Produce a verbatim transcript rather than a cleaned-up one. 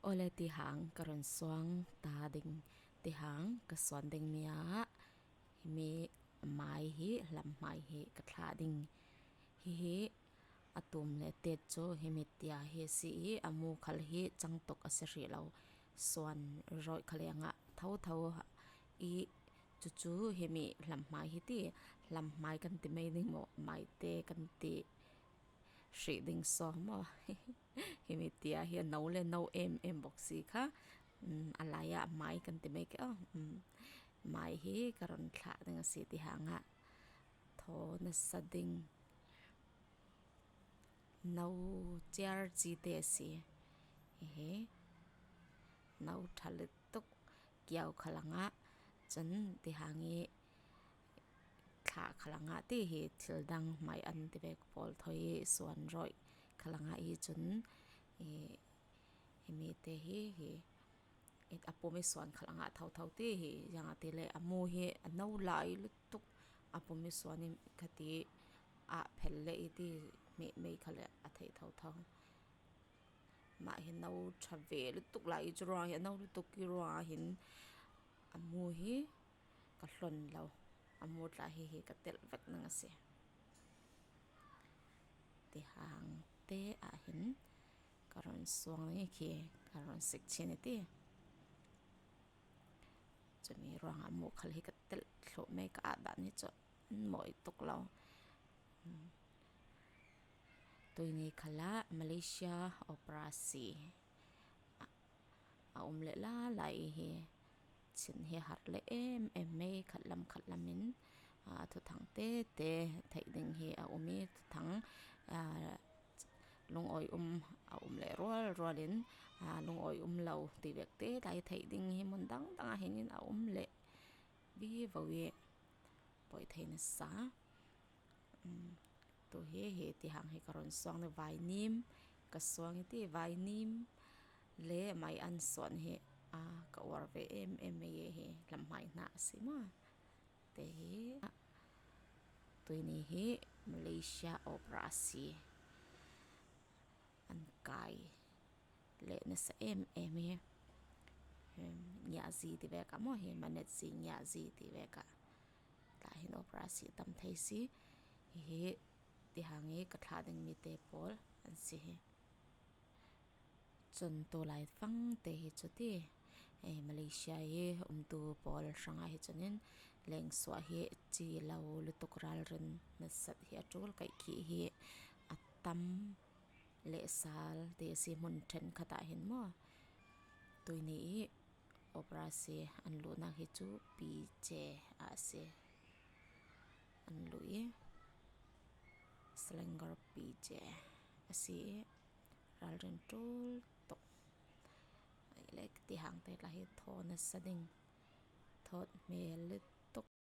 Awle, tihang ka run suang ta ding, tihang ka suan ding mi ah himi mai hi, hlam mai hi ka thlah ding. Hihi a tum le tet cu himi tia hi si i, a mu khal hi cang tuk a si hrih lo. Suan rawih khal i a ngah thotho i, cucu himi hlam mai hi ti, hlam mai kan ti mai ding maw, mai te kan ti hrih ding saw maw? Himi tia hi a no le no em em bawk si kha. Um, a lai ah mai kan ti mai ke aw. Um, mai hi ka run thlah ding a si tihang ah thaw na sa ding. No ciar ci te a si. Hihi no ṭha lutuk kiau khal a ngah. Cun tihang i thlah khal a ngah ti hi, thil dang mai an ti vek pawl thawi suan rawih khal a ngah i cun i, himi te hi, hi, i a pum i suan khal a ngah thotho ti hi, ziangahtile a mu hi a no lai lutuk, a pum i suan i kha ti ah phel le i ti mei, mei khal le a theih thotho. Mah hi no ṭha ve lutuk lai i cu ruang hi a no lutuk i ruang ah hin a mu hi ka hlon lo, a mu tla hi hi ka telh vek ding a si. Tihang te ah hin ka run suang ding i khi ka run sik chin i ti. Cumi ruang ah mu khal hi ka telh thluh mei ka ah dan hi cu an mawi tuk lo. Um, tuini khal ah Malaysia operasi a, a um le la lai i hi. Chin hi har le em em mei, khat lam khat lam in, a, thuthang te te theih ding hi a um i, thuthang, a, lungawi um a um le rual rual in, a, lungawi um lo ti vek te lai theih ding hi mun dang dang ah hin in a um le vivo i poi thei na sa. Um, tu hi, hi tihang hi ka run suang ding, vainim ka suang i ti, vainim le mai an suan hi, a, ka uar ve em em mei hi, hlam mai hna a si maw? Te hi, tuini hi Malaysia operasi an kai le nasa em em hi. Em, ngiahzi ti vek ah maw hi, manetzi ngiahzi ti vek ah. Tla hin operasi tam thei si. Hi, hi tihang i ka thlah ding mi te pawl an si hi. Cun tu lai fang te hi cu ti, eh, Malaysia i umtu pawl hrangah hi cun in lengsuah hi ci lo lutuk, ralrin nasat hi a ṭul kaih khi hi a tam lehsal te a si hmun ṭhenkhat ah hin maw? Tuini i operasi an luhnak hi cu P J ah a si. An luh i Selangor P J a si i ralrin ṭul tuk. Le tihang te tla hi thaw nasa ding, thawt hmel